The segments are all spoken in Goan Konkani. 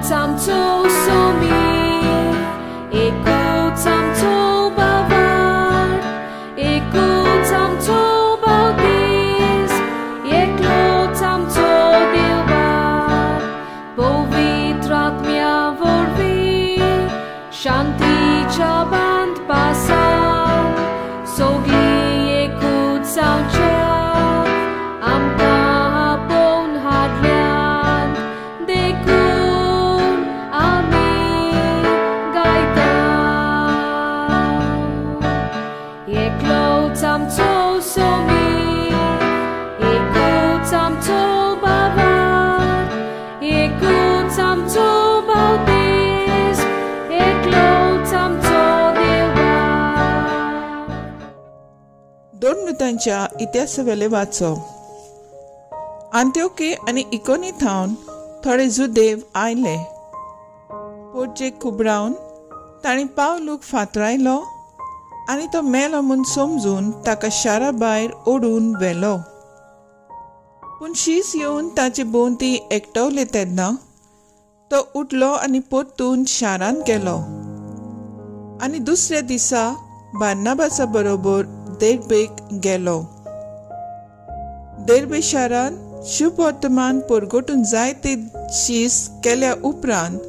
एकूच आमचो सोमी, एकूच आमचो बाबार, एकूच आमचो बावतीस, एकलोच आमचो देवबाप, पवित्र आत्म्या वरवीं शांतीच्या बांदपासान सगळीं एकूच जावच्या आमकां आपोवन हाडल्यात, देखून आमी गायता. एकलोच आमचो सोमी, एकूच आमचो बाबार, एकूच आमचो बावतीस, एकलोच आमचो देवबाप. दोन मृतांच्या इतिहासावेले वाचो. आंत्योके आनी इकोनी थावन थोडे जुदेव आयले. पोटजेक खुबरावन तांणी पावलूक फातरायलो आनी तो मेलो म्हूण समजून ताका शारा भायर ओडून व्हेलो. पूण शीस येवन ताचे भोंवती एकटवले तेन्ना तो उठलो आनी परतून शारांत गेलो आनी दुसऱ्या दिसा बार्नाबासा बरोबर देर्बेक गेलो. देर्बे शारांत शुभवर्तमान परगटून जायते शीस केल्या उपरांत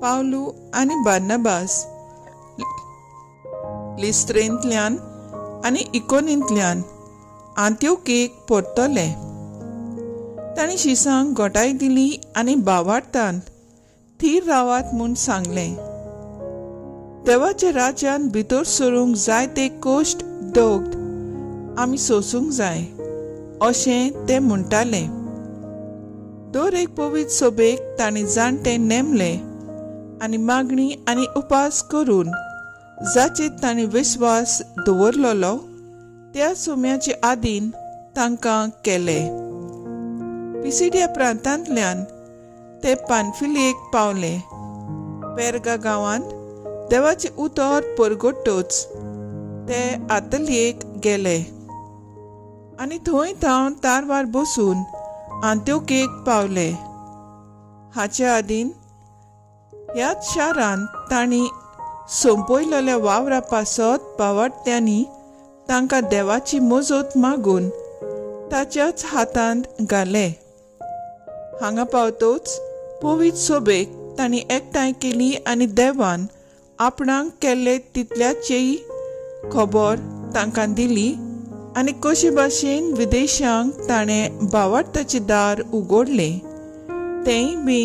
पावलू आनी बार्नाबास लिस्त्रेंतल्यान आनी इकोनींतल्यान आंत्योकेक परतले. तांणी शिसांक गोटाय दिली आनी बावार्थान थीर रावात म्हूण सांगलें. देवाच्या राज्यान भितर सरूंक जायते कश्ट दोग आमी सोसूंक जाय अशें ते म्हणटाले. दर एक पवित्र सभेक तांणी जाणटे नेमले आनी मागणी आनी उपास करून जाचेर तांणी विस्वास दवरलेलो त्या सोम्याचे आदीन तांकां केले. पिसिडिया प्रांतांतल्यान ते पानफिलियेक पावले. पेर्गा गांवांत देवाचें उतर परगटच ते आतलयेक गेले आनी थंय थावन तारवार बसून आंत्योकेक पावले. हाचे आदीन ह्याच शारांत तांणी सोंपयलेल्या वावरा पासत बावडट्यांनी तांकां देवाची मजत मागून ताच्याच हातांत घाले. हांगा पावतोच पवित्र सभेक तांणी एकठांय केली आनी देवान आपणाक केल्ले तितल्याचीय खबर तांकां दिली आनी कशे भाशेन विदेशांक ताणें बावडताचें दार उगडलें तेंय बी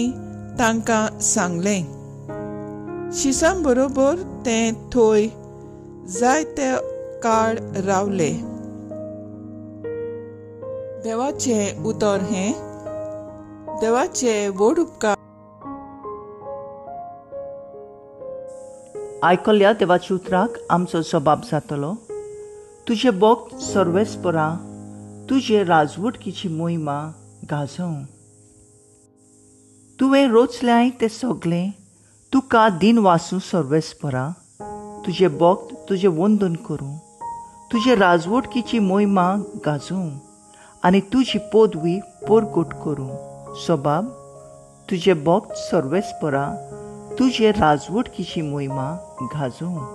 तांकां सांगलें. शिसां बरोबर ते थंय जायते काळ रावले. देवाचें उतर हें देवाचे व्हड उपकार. आयकल्या देवाच्या उतराक आमचो जबाब जातलो. तुजे भक्त सर्वेस्परा तुजे राजवटकीची मोहिमा गाजोवं. तुवें रोचल्याय तें सगळें तुका दिन वासूं सर्वेस्परा. तुजे भक्त तुजें वंदन करूं, तुजे राजवटकीची मोहिमा गाजोवं आनी तुजी पदवी परगट करूं. सबाब तुजे भक्त सर्वेस्परा तुजे राजवटकीची मोहिमा गाजोवं.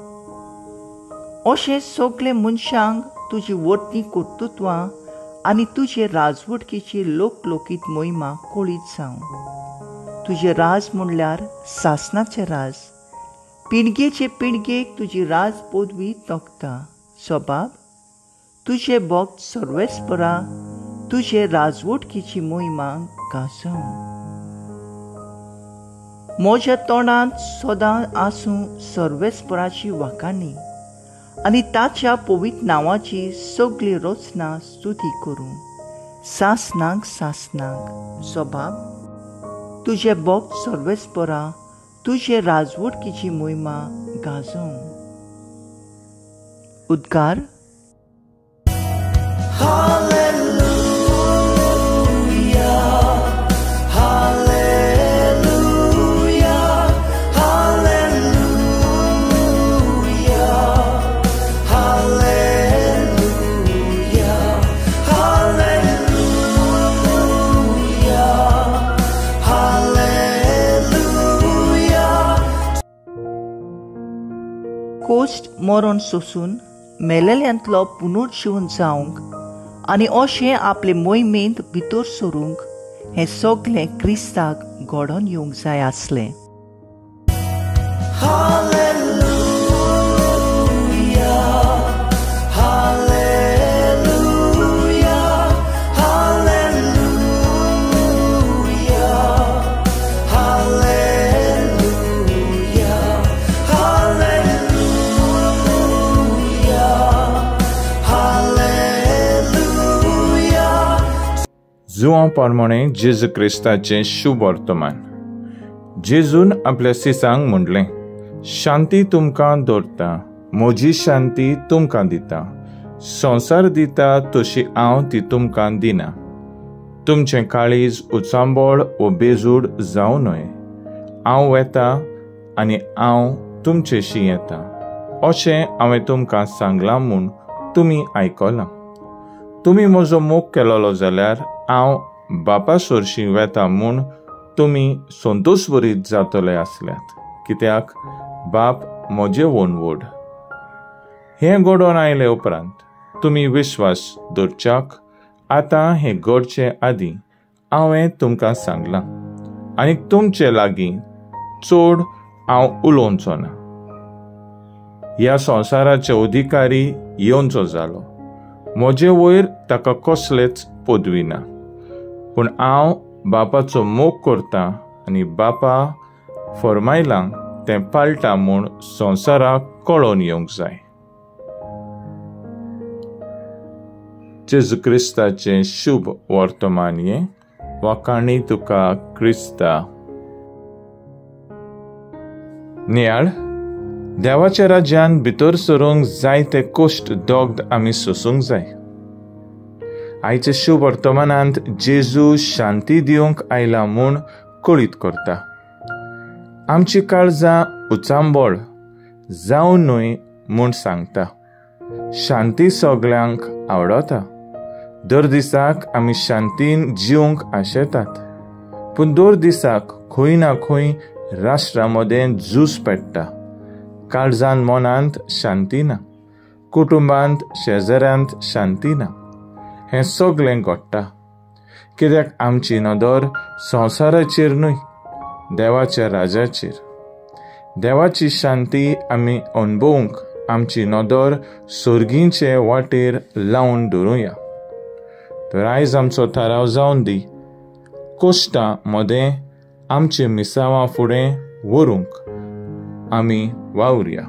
अशें सगळे मनशांक तुजी वर्तनी कर्तृत्वां आनी तुजे राजवटकीची लोकलोकीत मोहिमा कळीत जावं. तुजें राज म्हणल्यार सासणाचें राज, पिणगेचे पिणगेक तुजी राज पदवी तोखता. सबाब तुजे भक्त सर्वेस्परा तुजे राजवटकीची मोहिमा गाजोवं. म्हज्या तोंडांत सदां आसूं सर्वेस्पराची वाखाणी आनी ताच्या पवित्र नांवाची सगळी रचना स्तुती करूं सासनाक सासनाक. सबाब तुजे भक्त सर्वेस्परा तुजे राजवटकीची मोहिमा गाजोवं. उद्गार. Hallelujah, hallelujah, hallelujah. कोश्ट मरण सोसून मेलेल्यांतलो पुनर्जीवन जावंक आनी अशें आपले मोहिमेंत भितर सरूंक हें सगळें क्रिस्ताक घडोवन येवंक जाय आसलें. जुवां प्रमाणे जेजू क्रिस्ताचें शुभ वर्तमान. जेजून आपल्या सिसांक म्हणलें, शांती तुमकां दवरता, म्हजी शांती तुमकां दिता, संवसार दिता तशी हांव ती तुमकां दिना. तुमचें काळीज उचांबळ वो बेजूड जावं न्हय. हांव वेता आनी हांव तुमचेशी येता अशें हांवें तुमकां सांगलां म्हूण तुमी आयकलां. तुमी म्हजो मोग केलोलो जाल्यार हांव बापा सोरशी वेता म्हूण तुमी संतोशभरीत जातले आसल्यात, कित्याक बाप म्हजे वोन व्हड. हें घडोवन आयले उपरांत तुमी विश्वास दवरच्याक आतां हें घडचे आदीं हांवें तुमकां सांगलां आनी तुमचे लागीं चड हांव उलोवचो ना. ह्या संवसाराचे अधिकारी येवचो जालो, म्हजे वयर ताका कसलेच पदवी ना, पूण हांव बापाचो मोग करता आनी बापा फरमायलां तें पाळटा म्हूण संवसाराक कळोवन येवंक जाय. जेजू क्रिस्ताचें शुभ वर्तमान हें. वाखाणी तुका क्रिस्ता. नियाळ देवाच्या राज्यान भितर सरूंक जायते कश्ट दग्ध आमी सोसूंक जाय. आयच्या शुभ वर्तमानांत जेजू शांती दिवंक आयला म्हूण कळीत करता. आमची काळजां उचांबळ जावं न्हय म्हूण सांगता. शांती सगळ्यांक आवडटा. दर दिसाक आमी शांतीन जिवंक आशेतात, पूण दर दिसाक खंय ना खंय राष्ट्रा मदें झूज पेट्टा. काळजान मनांत शांती ना, कुटुंबांत शेजाऱ्यांत शांती ना. हें सगळें घडटा कित्याक आमची नदर संवसाराचेर न्हय, देवाच्या राजाचेर. देवाची शांती आमी अणभवूंक आमची नदर सर्गींचे वाटेर लावन दवरुया. तर आयज आमचो थाराव जावन दी, कश्टां मदें आमचे मिसांवां फुडें व्हरूंक आमी वावुरया.